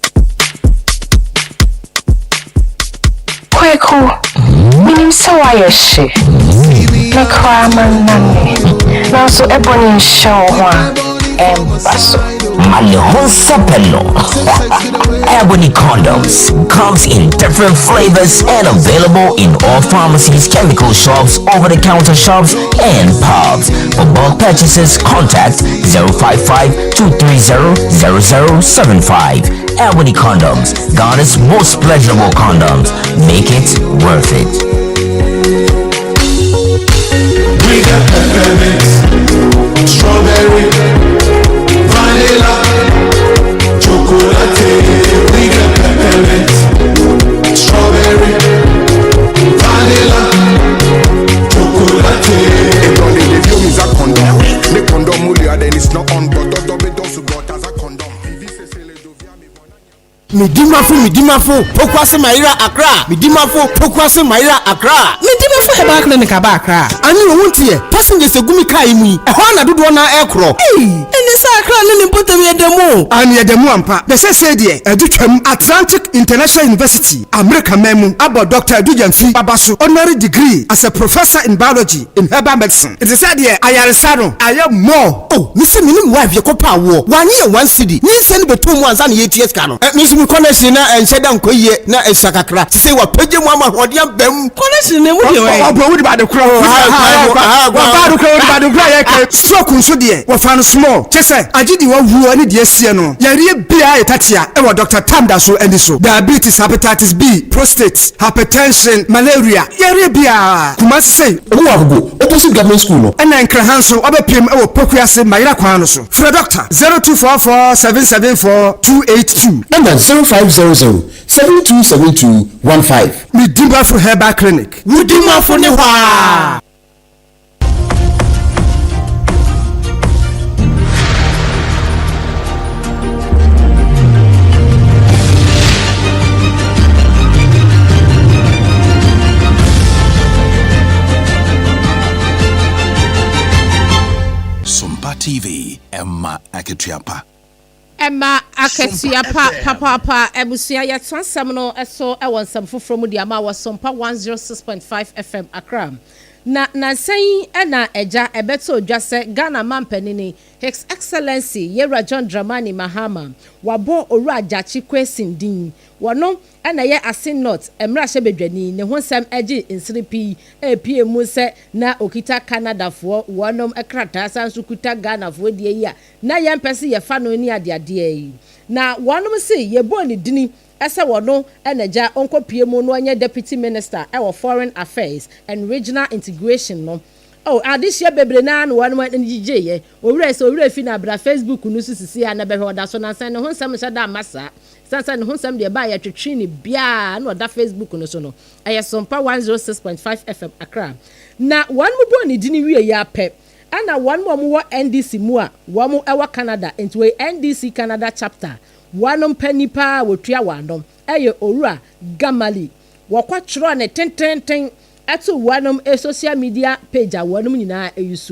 Kweku, menim sɛ woayɛ hye. Me koraa mannane, nanso ɛbɔ ne nhyɛ wo ho a, ɛmba so. Ma ne ho nsɛpɛ no. Ebony condoms comes in different flavors and available in all pharmacies, chemical shops, over-the-counter shops, and pubs. For bulk purchases, contact 055 230 0075. Ebony condoms, Ghana's most pleasurable condoms. Make it worth it. We got peppermint, strawberry, vanilla, chocolate. We got peppermint, strawberry, vanilla, chocolate. Medimafo Medimafo Pokuase Mayera Accra Medimafo Pokuase Mayera Accra. Medimafo Herbal Clinic aba Accra. Ane o wonteɛ? Passengers egu me car yi mu yi, ɛhɔ ara na dodoɔ no ara ɛrekorɔ. Ei! Ɛne sɛ Accra ne ne mpɔtam yɛ da mu o. Aane ɛda mu ampa. Na seesei deɛ ɛde twam. Atlantic International University, Amerika man mu, abɔ Dɔkta Adu Gyamfi aba so honorary degree as a Professor in Biology in Herbal Medicine. Nti sɛ deɛ ayaresa no ayɛ more. Oh me se me ne me wife yɛkɔ pɛ awoɔ wanye yɛn one cedi nyinsɛn no bɛtɔ mu ansa na yɛtua sika no eh me nso me connection na ɛnhyɛ da nkɔ yie na ɛsua kakra sesei wapagya mu ama ahoɔden aba mu. Connection no emu deɛ ɔyɛ. Ɔbɔ wode bade korɔ hɔ ɔbaa do korɔ wode bade korɔ yɛ kɛ. Stroke nso deɛ wɔfa no small kyɛ sɛ agye deɛ wawuo ne deɛ asie no yareɛ biara yɛ tatea ɛwɔ Doctor Tam da so ani so diabetes hepatitis B prostate hypertension malaria yareɛ biara Kumasi sei. Ɔmo wɔ Agogo opposite government school no. Ɛna Nkraha nso wabɛpiem wɔ Pokuase Mayera kwan no so. Frɛ Dɔkta 0244 774 282. Ɛna 0500 7272 15. Medimafo Herbal Clinic, wo dimafo ne hɔ ara. Sompa TV, ɛma akatua pa. Ɛma akatua pa papaapa. Abusua, yɛtoa nsɛm no so wɔ nsɛm foforɔ mu de ama wɔ Sompa 106.5 FM Accra. Na nansa yi na agya ɛbɛtɔɔ dwa sɛ Ghana manpanini His Excellency Yewura John Dramani Mahama wabɔ Owura Gyakye Quayson din. Wɔno na ɛyɛ Asin North mmrahyɛbadwani, ne ho nsɛm gye nsere pii ɛrepue mu sɛ na okita Canadafoɔ wɔnom krataa san nso kuta Ghanafoɔ deɛ yi a na yɛmpɛ se yɛfa no ne adeadeɛ yi. Na wɔnom se yɛbɔɔ ne dini sɛ wɔno na gya ɔnkɔpue mu na ɔnyɛ Deputy Minister wɔ Foreign Affairs and Regional Integration no. Oh, adehyeɛ bebree no ara na wɔnom ani gyegyeeɛ. Owura yi, sɛ owura fi no a, bra Facebook no so sisi a na bɛhwɛ, ɔda so nansa yi ne ho nsɛm nhyɛ da mma saa. Esiane sɛ ne ho nsɛm deɛ ɛbaeɛ yɛtwetwee no biara na ɔda Facebook no so no, ɛyɛ Sompa 106.5 FM Accra. Na wɔnom bɔɔ ne dini wieeɛ ara pɛ, ɛna wɔnom a wɔwɔ NDC mu a wɔn wɔ Canada, nti wei NDC Canada Chapter, wɔnom panin paa a wɔtua wɔn ano yɛ Owura Gamali. Wɔkɔ twerɛɛ no tententen too wɔnom social media page a wɔnom nyinaa use.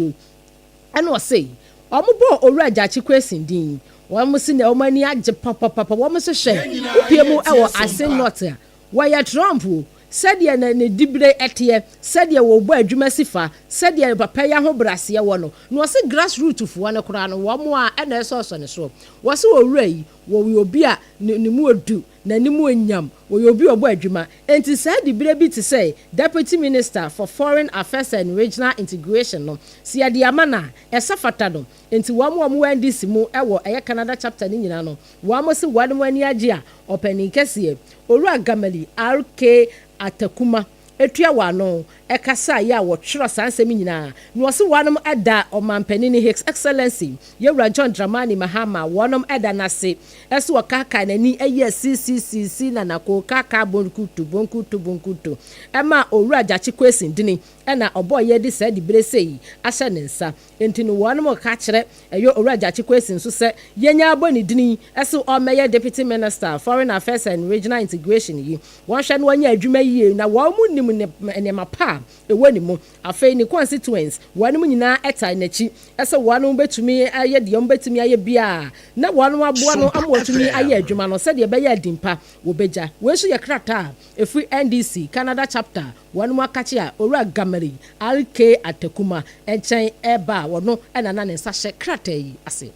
Ɛna ɔse, Wɔbɔɔ Owura Gyakye Quayson din. Wɔn se na wɔn ani agye papapapa. Wɔn se hwɛ, wopue mu wɔ Asin North a, wɔyɛ Trump o. Sɛdeɛ na ne dibire teɛ, sɛdeɛ wɔbɔ adwuma si fa, sɛdeɛ papa yi ahobraseɛ wɔ no. Na wɔse grass root foɔ no koraa no, wɔn a na ɛsɔɔsɔ ne soɔ. Wɔse owura yi, wɔyɛ obi a ne ne mu ɔdu, n'anim ɔnyam, wɔyɛ obi a ɔbɔ adwuma. Enti saa dibire bi te sɛ Deputy Minister for Foreign Affairs and Regional Integration no, sɛ yɛde ama no a, ɛsɛ fata no. Enti wɔn a wɔwɔ NDC mu wɔ ɛyɛ Canada chapter no nyinaa no, wɔn se wɔn ani agye a ɔpanin kɛseɛ, Owura Gamali RK Atakuma tua wɔn ano kasaeɛ a wɔtwerɛ saa nsɛm yi nyinaa na wɔse wɔnom da Ɔmanpanini His Excellency Yɛwura John Dramani Mahama wɔnom da no ase sɛ ɔkaakae n'ani yɛɛ sisisisi nanako kaakaa bonkutu bonkutu bonkutu maa Owura Gyakye Quayson dini na ɔbɔeɛ de saa dibere sei ahyɛ ne nsa. Enti no wɔnom ka kyerɛ ɛyɛ Owura Gyakye Quayson nso sɛ yɛnya abɔ ne dini se ɔmmɛyɛ Deputy Minister, Foreign Affairs and Regional Integration yi. Wɔnhwɛ na ɔnyɛ adwuma yie na wɔnom nim ne nneɛma pa a ɛwɔ ne mu. Afei ne constituents wɔnom nyinaa tae n'akyi sɛ wɔnom bɛtumi ayɛ deɛ wɔn bɛtumi ayɛ biara na wɔnom aboa no ama watumi ayɛ adwuma no sɛdeɛ ɛbɛyɛ a din pa wɔbɛgya. Wei nso yɛ krataa a ɛfiri NDC Canada Chapter Wɔnom akakye a Owura Gamari RK Atakuma nkyɛn reba a ɔno na na ne nsa hyɛ krataa yi ase.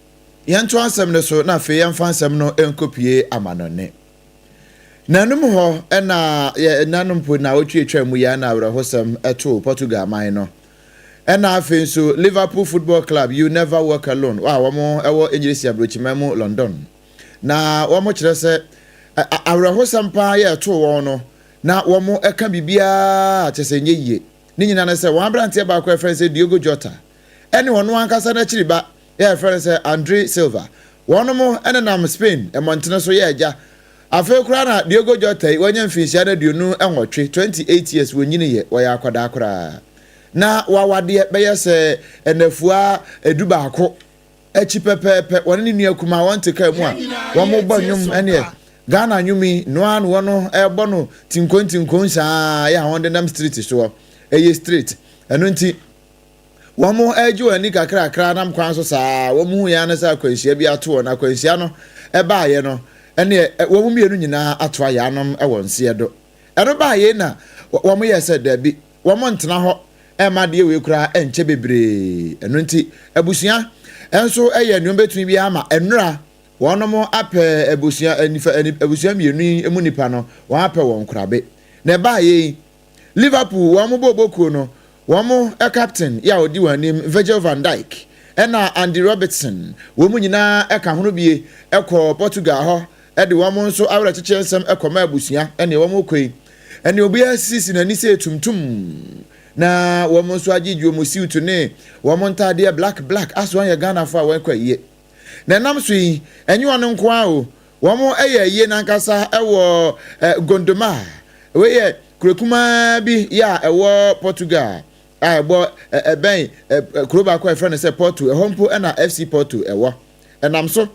Yɛntoa nsɛm no so na afei yɛmfa nsɛm no nkɔpue amanɔne. Nanom hɔ na yɛ nanom mpo naawɔtwe atwam mu yi ara na awerɛhosɛm too Portugal man no. Ɛna afei nso Liverpool Football Club You Never Walk Alone a wɔn wɔ Enyiresi aburokyiman mu London. Na wɔn kyerɛ sɛ awerɛhosɛm paa yɛ ɛtoo wɔn no na wɔka biribiara a kyerɛ sɛ ɛnyɛ yie. Ne nyinaa ne sɛ wɔn aberanteɛ baako a yɛfrɛ no sɛ Diogo Jota ne ɔno ankasa n'akyiri ba a yɛfrɛ no sɛ Andre Silva, wɔnom nenam Spain mmɔntene so yɛ agya. Afei koraa na Diogo Jota yi wanya mfinhyia no 28, 28 years, wɔnyiniiɛ, wɔyɛ akwadaa koraa. Na wawadeɛ bɛyɛ sɛ nnafua 11. akyi pɛpɛɛpɛ, wɔne ne nua kumaa wɔn te kaa mu a wɔn bɔ nnwom ɛneɛ Ghana nnwom yi noa na wɔn ɛbɔ no tinkon tinkon saa yɛ a wɔn de nam street soɔ ɛyɛ street ɛno nti wɔn ɛgye wɔn ani kakrakra nam kwan so saa wɔn hu yɛn ano sɛ akwanhyia bi ato wɔn akwanhyia no ɛbaayɛ no ɛneɛ wɔn mmienu nyinaa ato ayɛ anom ɛwɔ nseɛ do ɛno baayɛ na wɔn yɛ sɛ dabi Wɔntena hɔ mma adeɛ wei koraa nkyɛ bebree. Ɛno nti, abusua nso yɛ nea wɔbɛtumi biara ma nnora wɔnom apɛ abusua nifa abusua mmienu yi mu nipa no wɔn apɛ wɔn korabe. Na ɛbaa yei, Liverpool wɔn bɔɔlbɔ kuo no wɔn captain yɛ a ɔdi wɔn anim Virgil van Dijk ɛna Andy Robertson wɔn nyinaa ɛka hono bie ɛkɔɔ Portugal hɔ de wɔn nso awerɛkyekyerɛ nsɛm kɔma abusua ɛne wɔn rekɔ yi ɛne obiara sisi n'ani sɛ tumtum na wɔn nso agyegye wɔn siwt ne wɔn ntaadeɛ black black aso ayɛ Ghanafoɔ a wɔrekɔ ayie na ɛnam so yi ɛnyɛ wɔn nko ara o wɔn yɛ ayie nankasa ɛwɔ ɛ Gondomar wei yɛ kuro kumaa bi yɛ a ɛwɔ Portugal a ɛbɔ ɛbɛn kuro baako a yɛfrɛ no sɛ Porto ɛhɔ mpo ɛna FC Porto ɛwɔ ɛnam so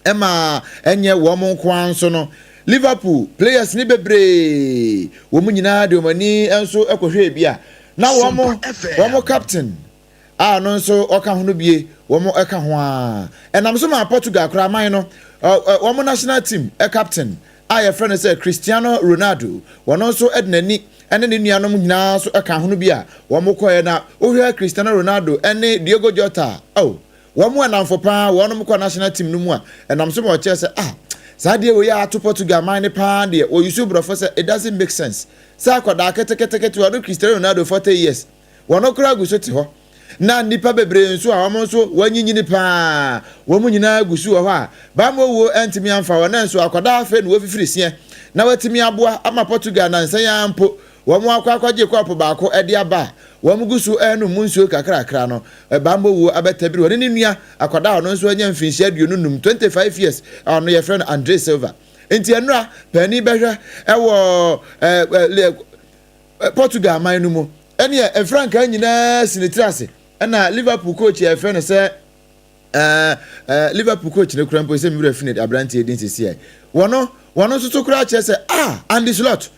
ɛma ɛnyɛ wɔn nko ara nso no, Liverpool players no bebree, wɔn nyinaa de wɔn ani nso kɔhwɛɛ bi a na wɔn wɔn captain a ɔno nso ɔka ho no bie wɔn ka ho ara. Ɛnam so maa Portugal koraa man no wɔn national team captain a yɛfrɛ no sɛ Cristiano Ronaldo, wɔn nso de n'ani ne ne nuanom nyinaa nso ka ho no bi a wɔn kɔɛ na wohwɛ Cristiano Ronaldo ne Diogo Jota a, oh, Wɔn nnamfo paa, wɔnom kɔ national team no mu a, ɛnam so ma wɔkyerɛ sɛ, ah, saa adeɛ wei a ato Portugal man no paa deɛ, wɔ use borɔfo sɛ, it doesn't make sense. Sɛ akwadaa ketekete, ɔno Cristiano Ronaldo 40 years, wɔn koraa gu so te hɔ. Na nnipa bebree nso a wɔn nso wɔanyinyini paa, wɔn nyinaa gu so wɔ hɔ a, bammɔ wuo antumi amfa wɔn, nanso akwadaa afei na wɔfifiri seɛ, na watumi aboa ama Portugal nansa yi ara mpo, Wɔakɔ akɔgye kɔɔpo baako de aba a wɔgu so renom mu nsuo kakrakra no, bammɔ wuo abɛtabiri ɔne ne nua akwadaa a ɔno nso anya mfinhyia 25, 25 years, a ɔno yɛfrɛ no Andre Silva. Nti ɛnora paani bɛhwɛ wɔ Portugal man no mu ɛneɛ mfrankaa nyinaa si ne tiri ase ɛna Liverpool coach a yɛfrɛ no sɛ Eh, eh, Liverpool coach no kura mpo sɛ mewura fi ne aberanteɛ din sisi ɛ. Wɔno, wɔno nso so koraa kyerɛ sɛ, ah, Andy Slot.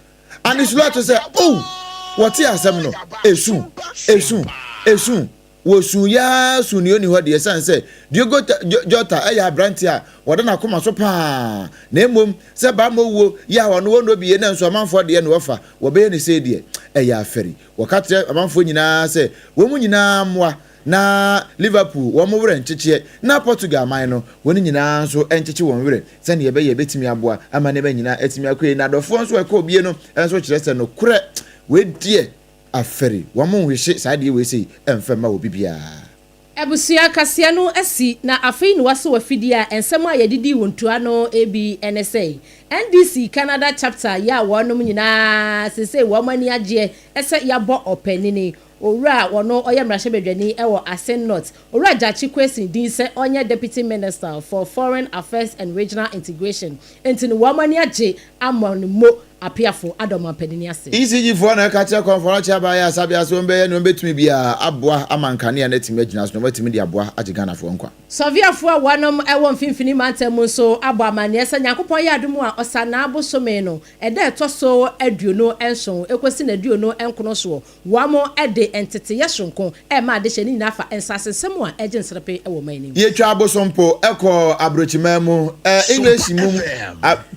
Andy Slot sɛ, oh, wɔte asɛm no, esu, esu, esu. Wɔsuu yɛ ara suu nea ɔnni hɔ deɛ ɛsiane sɛ Diogo Jota yɛ aberanteɛ a wɔda n'akoma so pa ara na mmom sɛ bammɔ wuo yɛ a ɔno ɔnnɔ bie nanso amanfoɔ deɛ na wɔfa wɔbɛyɛ no sei deɛ ɛyɛ afɛri. Wɔka kyerɛ amanfoɔ nyinaa sɛ wɔn nyinaa mmoa na Liverpool wɔn werɛ nkyekyeɛ na Portugal man no wɔn nyinaa nso nkyekye wɔn werɛ sɛdeɛ ɛbɛyɛ ɛbɛtumi aboa ama nneɛma nyinaa atumi akɔ yie na adɔfoɔ nso a ɛkɔɔ bie no nso kyerɛ sɛ nokorɛ wei deɛ afɛri wɔn nhwehye saa adeɛ wei sei mfa mma obi biara. Abusua kaseɛ no asi na afei na waso wafidie a nsɛm a yɛde dii wo ntoa no bi ne sɛ NDC Canada chapter yɛ a wɔnom nyinaa seesei wɔn ani agyeɛ sɛ yɛabɔ ɔpanini Owura a ɔno ɔyɛ mmarahyɛbadwani wɔ Asin North, Owura Gyakye Quayson din sɛ ɔnyɛ Deputy Minister for Foreign Affairs and Regional Integration nti no wɔn ani agye ama no mo Apeafo ada ɔmanpanini ase. ECG foɔ na ɛka kyerɛ Kɔmfɔnɔkye Abaayɛ Asabea sɛ wɔbɛyɛ nea wɔbɛtumi biara aboa ama nkanea no atumi agyina so na wɔatumi de aboa agye Ghanafoɔ nkwa. Sɔviafoɔ a wɔnom wɔ mfimfini mantam mu nso abɔ amanneɛ sɛ Nyankopɔn yɛ adom a Ɔsanaa bosome no ɛda ɛtɔ so 27 kɔsi n'aduonu nkron soɔ Wɔde nteteyɛ soronko rema adehyɛ no nyinaa fa nsasesɛm a ɛgye nserepe wɔ ɔman no mu. Yɛtwa abosompo kɔ abrokyiman mu, English mu,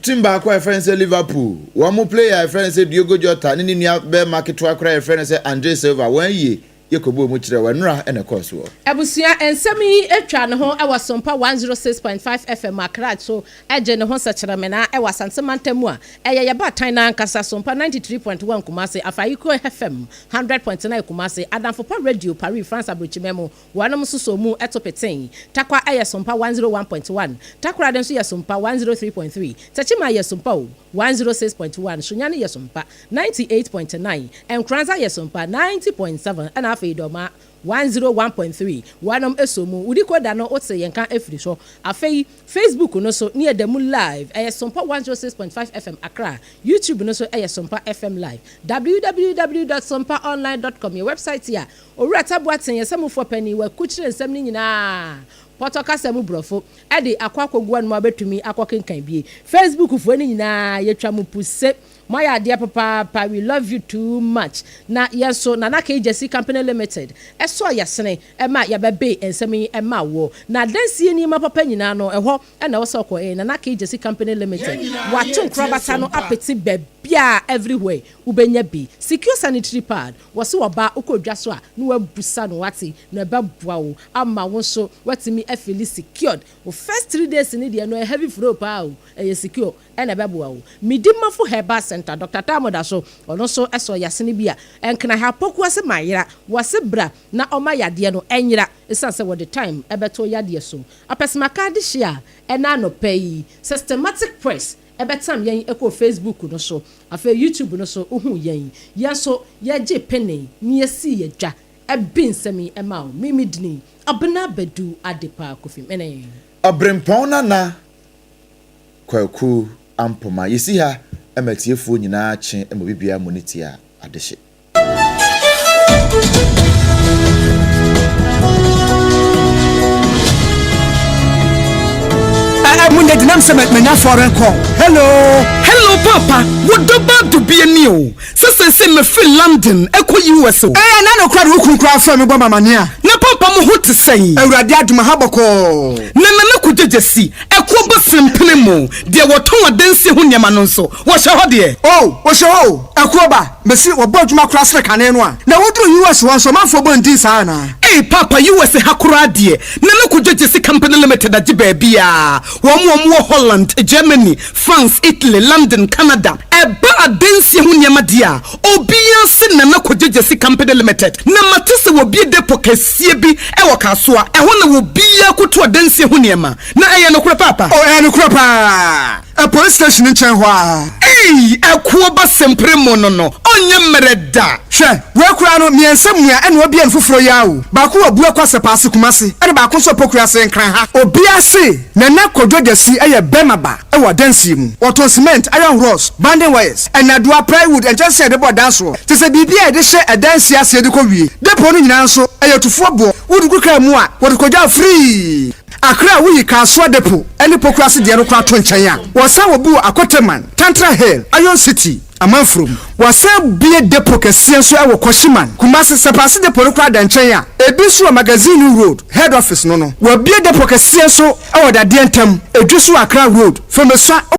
team baako a yɛfrɛ no sɛ Liverpool, wɔn mo player a yɛfrɛ no sɛ Diogo Jota ne ne nua bɛrima ketewa koraa a yɛfrɛ no sɛ Andre Silva, wɔn ayie yɛkɔbɔɔ mu kyerɛɛ wɔn, nnora na ɛkɔɔ soɔ. Abusua nsɛm yi twa ne ho wɔ Sompa 106.5 FM Accra so gye ne ho sɛkyerɛmena wɔ Asante mantam mu a ɛyɛ yɛ baatan no ankasa Sompa 93.1 Kumasi, Afayiko FM 100.9 Kumasi, Adamfo Pa Radio Paris France Abrokyiman mu wɔnom nso sɔ mu to petee. Tarkwa yɛ Sompa 101.1, Takoradi nso yɛ Sompa 103.3, Techiman yɛ Sompa o 106.1, Sunyani yɛ Sompa 98.9, Nkoranza yɛ Sompa 90.7 ɛna afei Dormaa 101.3 wɔnom sɔ mu. Wodi koda no wote yɛn nka firi hɔ. Afei Facebook no so ne yɛda mu live ɛyɛ Sompa 106.5 FM Accra, YouTube no so ɛyɛ Sompa FM Live. Www dot sompaonline dot com yɛ website a Owura Taboa Tee yɛn samufoɔ panin wakukyire nsɛm no nyinaa pɔtɔ kasa mu brɔfo de akɔ akɔgu anom a wobɛtumi akɔ kenkan bie. Facebook foɔ no nyinaa yɛtwa mo puse moayɛ adeɛ papaapa we love you too much na yɛn nso Nana Kay Gyasi Company Limited ɛsɔɔ yɛasene ɛma yɛbɛbee nsɛm yi ɛma woɔ. Na adansie nneɛma papa nyinaa no, ɛhɔ na ɛwɔ sɛ ɔkɔ ee, Nana Kay Gyasi Company Limited. Wɔato nkorabata no apete baabiara, everywhere, wobɛnya bi. Secure sanitary pad, wɔse ɔbaa wokɔ dwa so a na woabusa no, woate, na ɛbɛboa wo ama wo nso woatumi afeeli secured. Wo first 3 days no deɛ, ɛno ɛyɛ heavy flow paa o, ɛyɛ secure. Ɛna ɛbɛboa wo. Medimafo Herbal Centre, Dɔkta Tamo da so, ɔno nso sɔ yasene bi a ɛnkena ha poku ase ma ayera. Wɔse bra na ɔma yadeɛ no ɛnyera ɛsiane sɛ wɔde time ɛbɛto yadeɛ so. Apɛsɛmaka adehye a ɛna anɔpa yi, Systematic Press ɛbɛtam yɛn ɛkɔɔ Facebook no so, afei YouTube no so wohuu yɛn. Yɛn nso yɛgyee pene na yɛsii yɛn dwa ɛbe nsɛm yi ɛmaa wo. Me medini Abena Badu Adepa Kofi Mene. Ɔbrempɔn Nana Kwaku Ampoma. Yɛsi ha ma atiefoɔ nyinaa kye ma obi biara mu ne tie a adehye. Ɛɛ mo nyɛ denam sɛ manya foreign call. Hello. Hello paapa, wo dɔ ba dubie ni o. Sɛ seesei mefiri London ɛkɔ US o. Ɛɛ na nokorɛ de wo kunu koraa frɛ me bɔ me amaneɛ a. Na paapa mo ho te sɛn? Awurade adom aha bɔkɔɔ. Na Nana Kogyegye si Ɛkoɔ bɔ sempene mu, deɛ wɔtɔn adansie ho nneɛma no nso, wɔhyɛ hɔ deɛ. Oh, wɔhyɛ hɔ o, ɛkoɔ ba, mese wɔbɔ adwuma koraa sene kane no a. Na woduru US hɔ nso, ɔmanfoɔ bɔ ndin saa anaa? Ei paapa US ha koraa deɛ, Nana Kojo Gyasi Company Limited agye baabiaa, wɔn a wɔwɔ Holland, Germany, France, Italy, London, Canada, ɛba adansie ho nneɛma deɛ a, obiaa se Nana Kojo Gyasi Company Limited, na mate sɛ wɔbue depot kɛseɛ bi wɔ Kasoa, ɛhɔ na obiaa kɔtu adansie ho nneɛma. Na ɛyɛ nokorɛ paapa? Oh, ɛyɛ nokorɛ paa. Ɛ police station nkyɛn hɔ ara. Ei, ɛkoɔ ba sempere mo no no, ɔnyɛ mmerɛ da. Hwɛ, wei koraa no, mmiɛnsa mua ɛna wabue no foforɔ yi ara o. Baako wɔ Abuakwa Sɛpaase Kumasi, ɛna baako nso wɔ Pokuase Nkran ha. Obiara se Nana Kwadwo Gyasi yɛ bɛrima ba wɔ adansie mu. Wɔtɔn cement, iron rods, banding wires, nnadewa, plywood, nkyɛnsee a yɛde bɔ dan soɔ, kyerɛ sɛ biribiara a yɛde hyɛ adansie aseɛ de kɔ wie. Depot no nyinaa nso, ɛyɛ tufoɔ boɔ. Wode gu kaa mu a, wɔde kɔgya wo free. Accra a woyi Kasoa Depot ne Pokuase deɛ no koraa to nkyɛn a, wɔsan wɔ bi wɔ Akoteman, Tantra Hill, Iron City. Amanfurom. Wɔasan abue depot kɛseɛ nso wɔ Kwashiman, Kumasi, Sapase depot no koraa da nkyɛn a ebi nso wɔ Magazine Road, Head Office no no. Wɔabue depot kɛseɛ nso wɔ Dadeɛ Ntam, Edweso Accra Road, Femesua.